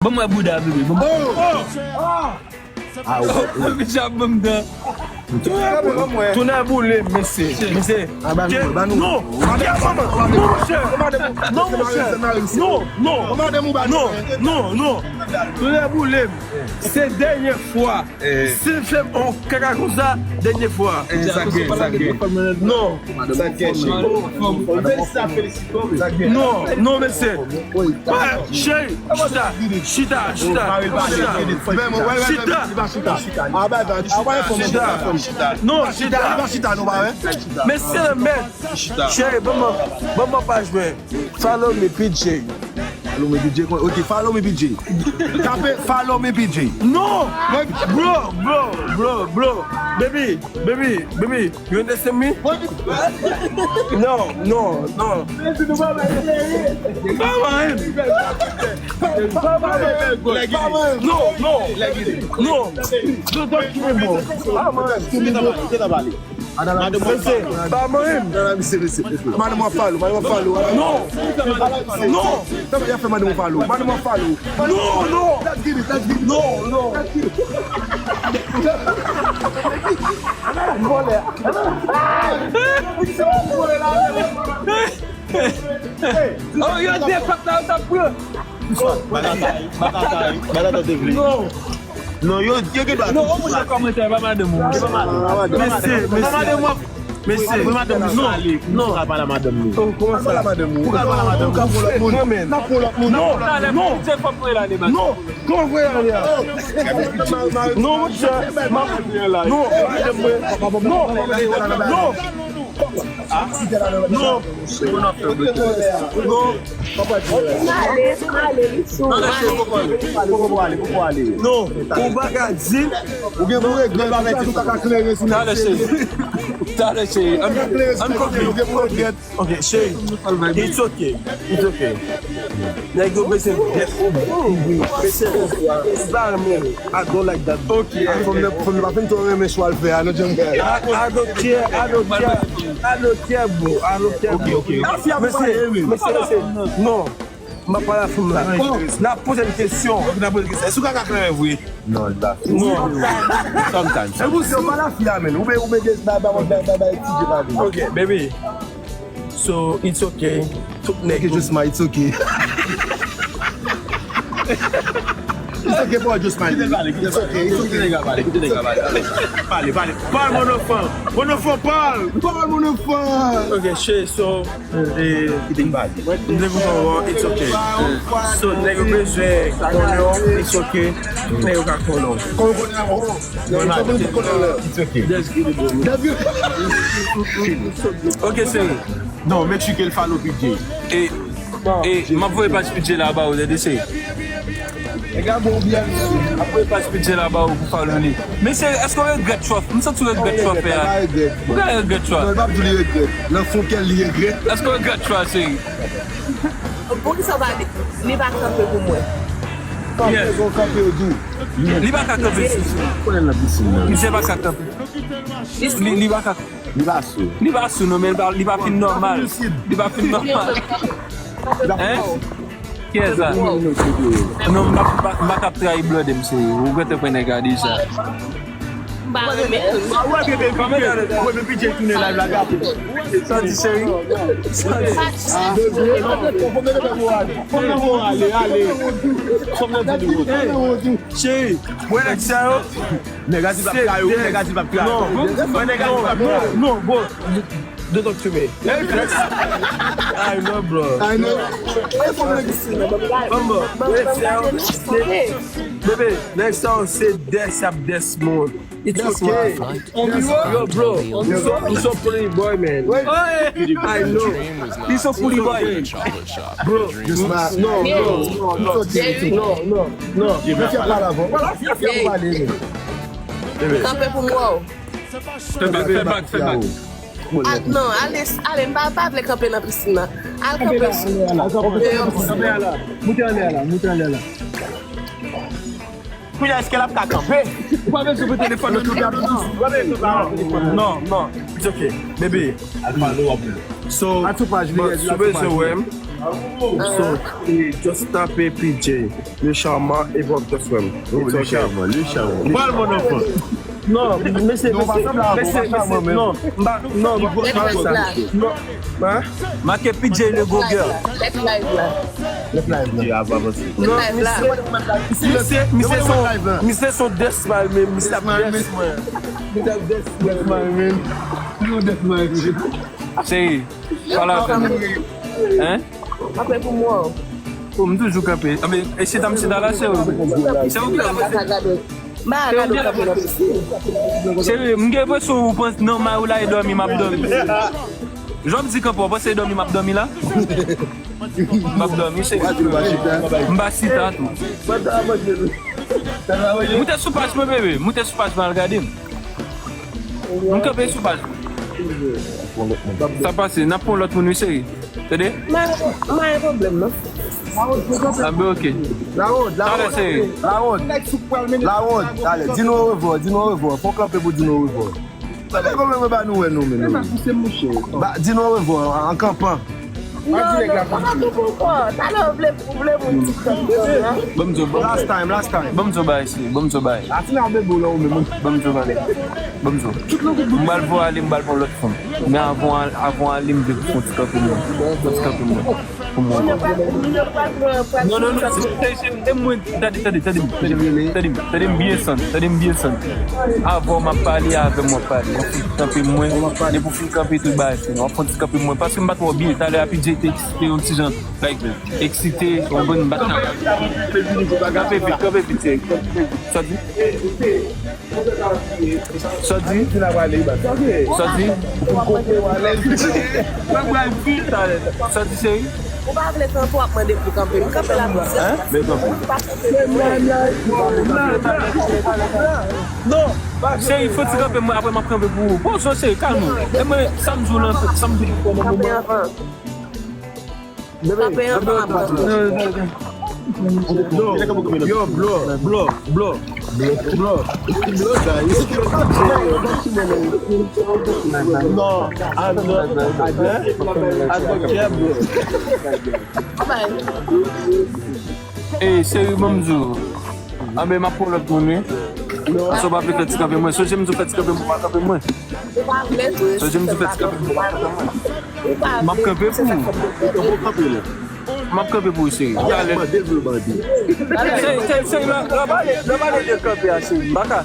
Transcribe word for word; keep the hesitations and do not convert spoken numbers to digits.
Ban m wè bouda, bebe. Ban m... Oh! Ah, oh, oh. Misye ap ban m dan. Tounen boule m, mesye. Mesye. Ah, ba nou, ba nou. Non! Non, monchè. Non, monchè. Non, non. Non, non, non. Tounen boule m. Se dènye fwa. Si l fè m yon kaka konsa, dènye fwa. Sa gen, sa gen. Non. Sa gen, cheri. Non, non, mesye. Cheri, chita, chita, chita, chita. Chita. Chita. Non, chita. Mesye, mèt. Cheri, ban mwen, ban mwen paj mwen. Follow me, P J. Follow me, P J. Ok, follow me, P J. Tape follow me, P J. Non! Bro, bro, bro, bro. Baby, baby, baby. You understand me? Non, non, non. Ba mwen. Ba mwen. Non, non. Non. Don't touch me, bro. Ba mwen. Madanm w ap pale. Mesye, ba mwen. Non, non, mesye, mesye. Madanm w ap pale, madanm w ap pale. Non. Non. Sa va, y ap fè madanm w pale. Madanm w ap pale. Non, non. Let's get it, let's get it. Non, non. Vòlè. Oh, yo, de fak la, yo t ap pran. Bala, bala, bala, bala, tande vle. Non. Non, yo, yo gen dwa. Non, ou mwen nan kòmantè, pa madanm ou. Se pa madanm. Mesye, mesye. Pa madanm ou. Mesye. Pou madanm ou, non, ale. Non. Ou ka pale a madanm ou. Oh, kòman sa? Pale a madanm ou. Ou ka pale a madanm ou. Ou ka pran lòt moun. Non, non. Talè, non. Se fòk mwen la, debat. Non. Kòman voye ale a? Non, monchè. Non, madanm mwen. Non. Non. Non. Non. Ale, ale, li sou. Talè, cheri, poko ale, poko ale, poko ale. Non, ou pa ka di. Ou gen pou regrèt, ou pa ka klere sou. Talè, cheri. Talè, cheri. Ann, ann kontinye. Ou gen pou regrèt. Ok, cheri. It's ok. It's ok. Nèg yo bezwen dèt. Bezwen dèt. I don't like that. Ok. Fòm nan, fòm nan pa fin twò renmen chwa l fè a, non, John Guy. I, I don't care, I don't care, I don't care, bro. I don't care, bro. Ok, ok, ok. Mesye, mesye, mesye, non. M ap pale a fanm la. N ap poze l kesyon. Ok, n ap poze l kesyon. Èske w ka klere vre? Non, li pa. Non. Sometimes. E pou se pa la fi a, men. Ou be, ou be de ba, ba, ba, ba, ba, ti je pa vin. Ok, baby. So, it's okay. Tout nèg. Ok, Josma, it's okay. It's okay, boy, Josma. Kite l pale, kite l pale. It's okay. Kite nèg la pale, kite nèg la pale. Pale, pale. Parle, mon enfant. Mon enfant, parle. Parle, mon enfant. Ok, cheri, so, e, kite l pale. M te kontan wè, it's okay. So, nèg yo bezwen konnen w, it's okay. Nèg yo ka konnen w. Kòman w konnen w? It's okay. Ok, seri. Non, make sure ke l follow P J. E, e, m ap voye paj P J la ba ou, tande, seri. M ap voye paj P J la ba ou pou follow li. Men seri, èske w regrèt chwa? M santi w regrèt chwa fè a. Ou ka regrèt chwa. Non, l p ap di li regrèt. Nan fon kè l, li regrèt. Èske w regrèt chwa, seri? Poukisa w pa di, li pa kanpe pou mwen? Yes. Li pa ka kanpe. Misye pa ka kanpe. Li, li pa ka. Li pa sou. Li pa sou, non, men li pa, li pa fin nòmal. Li pa fin nòmal. Hein? Kiyès sa? Non, m pa, m pa, m pa ka ap trayi blòdè m, seri. Ou gentan pran nèg la deja. M pa renmen l. Sa w ap fè, bebe? Mwen, men P J tounen live la, gade. Sa w di, cheri? Sa w di? Fòk mwen ale, ale. Fòk mwen di nou. Cheri, mwen nèg sa yo. Nèg a di l p ap trayi w, nèg a di l p ap trayi w. Non, non, non, bro. Don't talk to me. I know, bro. I know. Bro, bebe, next time se des ap des moun. It's okay. Yo, bro, you so, you so pretty boy, man. I know. You so pretty boy. Bro, no, no, no, no, no, no. Kanpe pou mwen. Fè bak, fè bak, fè bak. Al, non, ale, ale, m pa, pa vle kanpe nan pisin nan. Al kanpe deyò pisin nan. Moute anlè a la, moute anlè a la. Kounye a, èske l ap ka kanpe? Ou pa bezwen pou telefòn nan, tout la. Non, non, it's okay, baby. So, si w bezwen wè m, So, e, just tape P J, le charmant, e vòt de frè m. It's okay. Le charmant, le charmant. Pral, mon enfant. Non, mesye, mesye, mesye, mesye, non, m pa, non, m pa sa. Non, hein? Make P J le gwo girl. Lèt live la. Lèt live la. Non, misye, misye, misye son, misye son Desmond, men misye ap Desmond. Misye ap Desmond. Desmond, men. Yo, Desmond, men. Seri, pale avè m. Hein? Kanpe pou mwen. Oh, m toujou kanpe. Anben, e chita m chita la, se ou. Se ou ki la. M pa ka gade w kanpe la. Seri, m gen enpresyon ou panse nan may ou la e dòmi m ap dòmi. Jan m di kanpe, ou panse e dòmi m ap dòmi la? M ap dòmi, seri. M pa chita tou. Moute sou paj mwen, bebe. Moute sou paj mwen, al gade m. M kanpe sou paj mwen. Sa pase, n ap pran lòt moun, wi, seri. Tande? Mwen, mwen gen pwoblèm, non. Anben, ok. Lawond, talè, seri. Lawond. Lawond, talè. Di nou orevwa, di nou orevwa. Fò kanpe pou di nou orevwa. Talè, kòman mwen ba nou wè nou, men nou. Ba, di nou orevwa, an kanpan. Non, non, kòman pou pou kò? Talè, ou vle, ou vle moun ti kanpe, non? Ban m di w, ban m di w. Last time, last time. Ban m di w bagay, seri. Ban m di w bagay. Atina bebe w la ou menm. Ban m di w bagay. Ban m di w. M pral voye ale, m pral pran lòt fanm. Men avan, avan ale, m vle pou fè yon ti kanpe mwen. Fè yon ti kanpe mwen. Pou mwen. Non, non, non, se, se, se, se mwen. Tande, tande, tande m. Tande m, tande m, tande m byen sann. Tande m byen sann. Avan w m ap pale, avè m w ap pale. W ap fè ti kanpe mwen. Depi w fin kanpe tout bagay fini. W ap fè yon ti kanpe mwen. Paske m pa twò byen. Talè a P J te eksite yon ti jan. Like, eksite, w konprann, m pa t ka. Kanpe vit, kanpe vit, seri. Kanpe vit. Sa w di? Sa w di? Sa w di? Mwen pral di talè. Sa w di, seri? Ou pa vle kanpe, w ap mande pou kanpe. M kanpe la pou sa. Hein? Men kanpe. Non, seri, fò ti kanpe mwen, apre m ap kanpe pou ou. Bon, so, seri, kalme w. E mwen, sa m di w lan, sa m di w lan. Kanpe anvan. Kanpe anvan, ap kanpe. Yo, blo, blo, blo, blo, blo, blo, guys. Non, I don't, I don't, I don't care, blo. Ey, seri, ban m di w. Anben, m ap pran lòt moun, wi. Paske w pa vle fè ti kanpe mwen. Sonje m di w fè ti kanpe mwen, w pa kanpe mwen. Sonje m di w fè ti kanpe mwen, w pa kanpe mwen. M ap kanpe pou ou. M ap kanpe pou ou, seri. Talè. Seri, seri, seri, lè, lè w pale, lè w pale de kanpe a, seri. M pa ka.